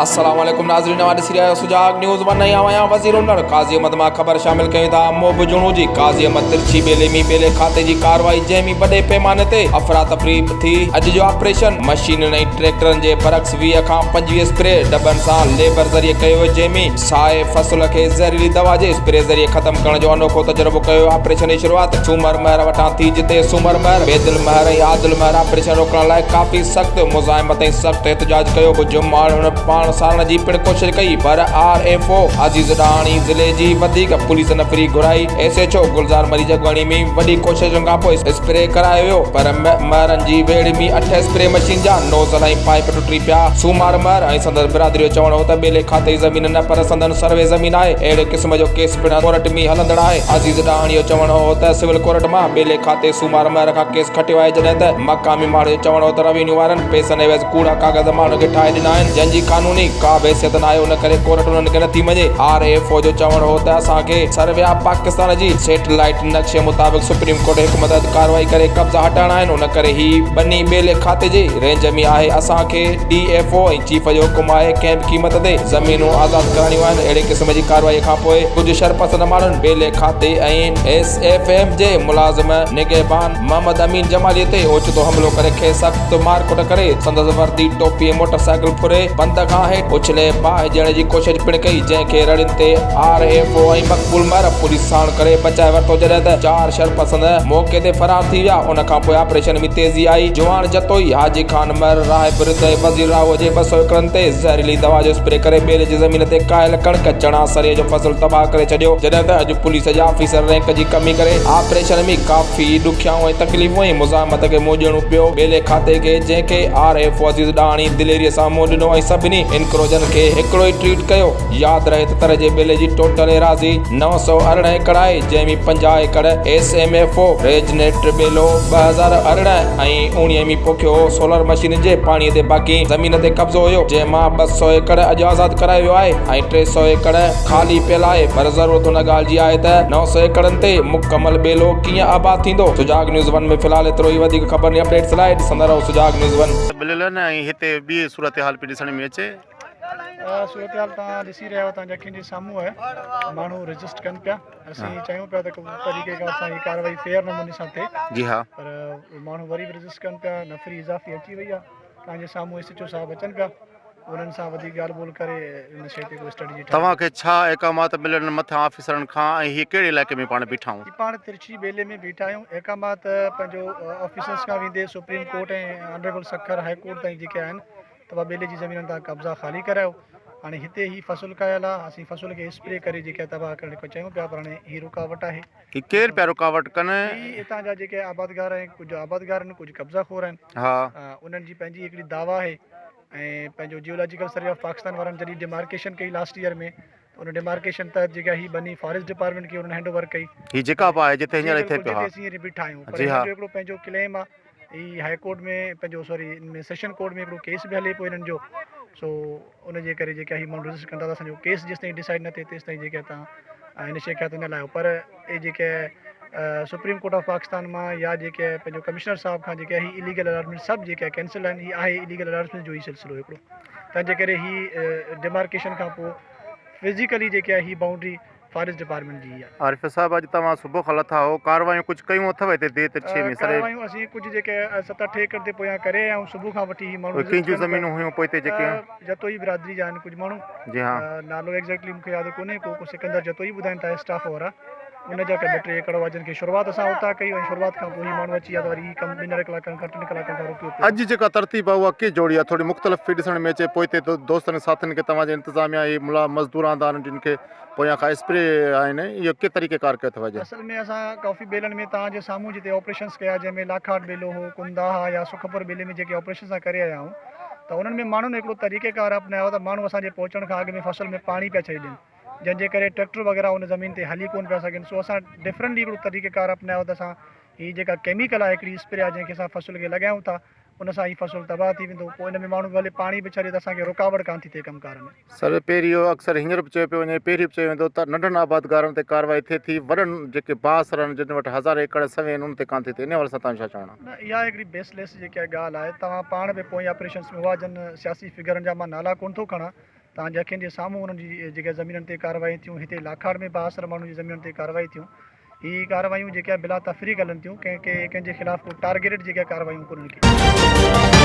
السلام عليڪم ناظرين اوهان ڏسي رهيا آهيو سجاڳ نيوز ون ۽ آئون آهيان وزير انڙ قاضي احمد مان خبر شامل ڪيون ٿا موب جوڻو جي قاضي احمد ترڇي ٻيلي ۾ ٻيلي کاتي جي ڪارروائي جنهن ۾ وڏي پيماني تي افراتفري ٿي اڄ جو آپريشن مشينن ۽ ٽريڪٽرن جي برعڪس 20 کان 25 اسپري ڊٻن سان ليبر ذريعي ڪيو ويو جنهن ۾ سائي فصل کي زهريلي دوا جي اسپري ذريعي ختم ڪرڻ جو انوکو تجربو ڪيو ويو. آپريشن جي شروعات سومر مهر وٽان ٿي جتي سومر مهر، بيدل مهر ۽ عادل مهر آپريشن روڪڻ لاء ڪافي سخت مزاحمت ۽ سخت احتجاج ڪيو. ڪجهه ماڻهن پاڻ ساڙڻ جي پڻ ڪوشش ڪئي پر آر ايف او عزيز ڏاهاڻي ضلعي جي وڌيڪ پوليس نفري گهرائي S H O Gulzar Marri جي اڳواڻي ۾ وڏي ڪوششن کانپوء اسپري ڪرايو ويو پر مهرن جي ويڙهه ۾ اٺ اسپري مشين جا نوزل ۽ پائيپ ٽٽي پيا. سومار مهر ۽ سندس برادري جو چوڻ هو ته ٻيلي کاتي جي زمين نه پر سندن سروي زمين آهي، اهڙي قسم جو ڪيس پڻ ڪورٽ ۾ هلندڙ آهي. عزيز ڏاهاڻي جو چوڻ هو ته سول ڪورٽ مان ٻيلي کاتي سومار مهر کان ڪيس کٽيو آهي جڏهن ته مقامي ماڻهن جو چوڻ هو ته روينيو وارن پئسن عيوض ڪوڙا ڪاغذ ماڻهن کي ٺاهي ڏنا آهن جن جي قانوني ڪا به حيثيت ناهي ان ڪري ڪورٽ انهن کي نٿي مڃي. آر ايف او جو چوڻ هو ته اسان کي سروي آف پاڪستان جي سيٽلائيٽ نقشي مطابق سپريم ڪورٽ حڪم تحت ڪارروائي ڪري قبضا هٽائڻا آهن ان ڪري هي ٻني ٻيلي کاتي جي رينج ۾ آهي اسان کي ڊي ايف او ۽ چيف جو حڪم آهي ڪنهن به قيمت تي زمينون آزاد ڪرائڻيون آهن اهڙي قسم جي ڪارروائي کان پوء ڪجهه شرپسند ماڻهن ٻيلي کاتي ۽ ايس ايف ايم جي ملازم نگهبان محمد امين جمالي تي اوچتو حملو ڪري کيس سخت مارڪٽ ڪري سندس وردي ٽوپي ۽ موٽر سائيڪل ڦري بند کان هيٺ اڇلي باهه ڏيڻ جي ڪوشش پڻ ڪئي جنهن کي رڙين تي آر ايف او ۽ مقبول مهر پوليس ساڻ ڪري بچائي ورتو جڏهن ته چار شرپسند موقعي تي فرار ٿي ويا ان کان پوء آپريشن ۾ تيزي آئي جواڻ جتوئي، حاجي خان مهر، راهب رد ۽ وزير راهوء جي 200 ايڪڙن تي زهريلي دوا جو اسپري ڪري ٻيلي جي زمين تي ڪاهيل ڪڻڪ، چڻا، سريء جو فصل تباهه ڪري ڇڏيو، جڏهن ته اڄ پوليس جي آفيسر رينڪ جي ڪمي ڪري آپريشن ۾ ڪافي ڏکيائون ۽ تڪليفون ۽ مزاحمت کي منهن ڏيڻو پيو ٻيلي کاتي کي، جنهن کي آر ايف عزيز ڏاهاڻي دليريء سان منهن ڏنو ۽ سڀني انڪروجن کي هڪڙو ئي ٽريٽ ڪيو. ياد رهي ته تر جي ٻيلي جي ٽوٽل ايراضي 918 ايڪڙ آهي، جنهن ۾ 50 ايڪڙ ايس ايم ايف او ريجنيٽ ٻيلو 2018 ۽ 19 ۾ پوکيو هو، سولر مشينن جي پاڻي تي باقي زمين تي قبضو هيو، جنهن مان 200 ايڪڙ اڄ آزاد ڪرايو ويو آهي ۽ 300 ايڪڙ خالي پيل آهي پر ضرورت ان ڳالهه جي آهي ته 900 ايڪڙن تي مڪمل ٻيلو ڪيئن آباد ٿيندو؟ سجاڳ نيوز ون ۾ في الحال ايترو ئي وڌيڪ خبرن ۽ اپڊيٽس لاء ڏسندا رهو سجاڳ نيوز ون. مليل آهن ۽ هتي ٻي صورتحال پئي ڏسڻ ۾ اچي. صورتحال توهان ڏسي رهيا آهيو توهان جي اکين جي سامهون آهي ماڻهو ريزسٽ ڪن پيا اسين چاهيون پيا ته طريقي کان اسان جي ڪارروائي فيئر نموني سان ٿئي جي ها پر ماڻهو وري به ريزسٽ ڪن پيا نفري اضافي اچي وئي آهي توهان جي سامهون ايس ايچ او صاحب اچن پيا انهن سان وڌيڪ ڳالهه ٻولهه ڪري ان شيء تي ڪو اسٽريٽجي توهان کي ڇا احڪامات ملن مٿان آفيسرن کان ۽ هي ڪهڙي علائقي ۾ پاڻ بيٺا آهيون؟ هي پاڻ ترڇي ٻيلي ۾ بيٺا آهيون احڪامات پنهنجو آفيسرس کان ويندي supreme court ۽ honourable Sukkur high court تائين جيڪي آهن توهان ٻيلي جي زمينن تان قبضا خالي ڪرايو هاڻي هتي هي فصل ڪاهيل آ اسين فصل کي اسپري ڪري جيڪي تباهه ڪرڻ کي چيون پيا پر هاڻي هي رڪاوٽ آهي. هي ڪير پيا رڪاوٽ ڪن؟ هي هتان جا جيڪي آبادگار آهن ڪجهه آبادگار آهن ڪجهه قبضا خور آهن ها انهن جي پنهنجي هڪڙي دعويٰ آهي ۽ پنهنجو جيولاجيڪل سروي آف پاڪستان وارن جڏهن ڊيمارڪيشن ڪئي لاسٽ ايئر ۾ ته ان ڊيمارڪيشن تحت جيڪا هي ٻني فاريسٽ ڊپارٽمينٽ کي انهن هينڊ اوور ڪئي. هي جيڪا به آهي جتي هينئر جي ٿئي بلڪل پيو ها جتي اسين هينئر بيٺا آهيون پر جي هن ها جو هڪڙو پنهنجو ڪليم آهي هي هاء ڪورٽ ۾ پنهنجو سوري ان ۾ سيشن ڪورٽ ۾ هڪڙو ڪيس به هلي پيو هنن جو سو ان جي ڪري جيڪا هي ماڻهو رجسٽر ڪندا ته اسانجو ڪيس جيستائين ڊسائيڊ نه ٿئي تيستائين جيڪا تان هن شي کي هٿ نه لايو پر هي جيڪي سپريم ڪورٽ آف پاڪستان مان يا جيڪي پنهنجو ڪمشنر صاحب کان جيڪي هي اليگل الاٽمينٽ سڀ جيڪي ڪينسل آهن هي آهي اليگل الاٽمينٽ جو ئي سلسلو هڪڙو تنهن جي ڪري هي ڊيمارڪيشن کان پوء فزيڪلي جيڪي آهي هي بائونڊري فاريسٽ ڊپارٽمينٽ جي ئي آهي. عارف صاحب اڄ توهان صبح کان لٿا هو ڪاروايون ڪجهه ڪيون اٿو هتي ديهه ترڇي ۾ سري. ڪاروايون اسين ڪجهه جيڪي ست اٺ ايڪڙ تي پويان ڪري آيا آهيون صبح کان وٺي هي ماڻهو اهي ڪنهن ريزسٽ جون ڪن پيا. زمينون هيون پوئتي جيڪي. جتوئي برادري جا آهن ڪجهه ماڻهو جي ها. نالو ايگزيڪٽلي مونکي ياد ڪونهي ڪو ڪو سڪندر جتوئي ٻڌائين ٿا اسٽاف وارا ان جا ڪي ٻه ٽي ايڪڙ هئا جن کي شروعات اسان اتان ڪئي ۽ شروعات کان پوء هي ماڻهو اچي ويا ته وري هي ڪم ٻن اڍائي ڪلاڪن کان ٽن ڪلاڪن کان رڪيو پيو آهي. اڄ جيڪا ترتيب آهي اها ڪنهن جوڙي آهي ٿوري مختلف پئي ڏسڻ ۾ اچي پوئتي دوستن ساٿين کي توهان جي انتظاميا هي ملا مزدور آندا آهن جن کي پويان کان اسپري آهن اهو ڪي طريقي ڪار ڪيو ٿو وڃي. اصل ۾ اسان ڪافي ٻيلن ۾ توهان جي سامهون جتي آپريشنس ڪيا جنهن ۾ لاکاٽ ٻيلو هو، ڪنداها يا سکپور ٻيلي ۾ جيڪي آپريشنس اسان ڪري آيا آهيون ته انهن ۾ ماڻهن هڪڙو طريقي ڪار اپنايو ته ماڻهو اسان جي پهچڻ کان اڳ ۾ فصل ۾ پاڻي پيا ڇڏي ڏين جنهن جي ڪري ٽريڪٽر وغيره ان زمين تي هلي ڪونه پيا سگهن سو اسان ڊفرنٽلي هڪڙو طريقي ڪار اپنايو ته اسان هي جيڪا ڪيميڪل آهي هڪڙي اسپري آهي جنهن کي اسان فصل کي لڳايون ٿا ان سان هي فصل تباهه ٿي ويندو پوء ان ۾ ماڻهو ڀلي پاڻي به ڇڏي ته اسان کي رڪاوٽ ڪانه ٿي ٿئي ڪم ڪار ۾. سر پهرين اهو اڪثر هينئر به چيو پيو وڃي پهرين به چيو ويندو ته ننڍن آبادگارن تي ڪارروائي ٿئي ٿي وڏن جيڪي بااثر آهن جن وٽ هزارين ايڪڙ سوين آهن انهن تي ڪانه ٿي ٿئي ان حوالي سان توهان جو ڇا چوڻ آهي؟ نه اها هڪڙي بيس ليس جيڪا ڳالهه آهي توهان پاڻ به پوئين آپريشنس ۾ هئا جن سياسي فگرن جا مان نالا ڪونه ٿو کڻان. توهان جي اکين جي سامهون انهن جي جيڪا زمينن تي ڪارروايون ٿيون هتي لاکاڙ ۾ بااثر ماڻهن جي زمينن تي ڪارروائي ٿيون هي ڪارروايون جيڪي بلا تفريق هلن ٿيون ڪنهن کي ڪنهن جي خلاف ڪو ٽارگيٽڊ جيڪا ڪارروايون ڪونهن ڪي.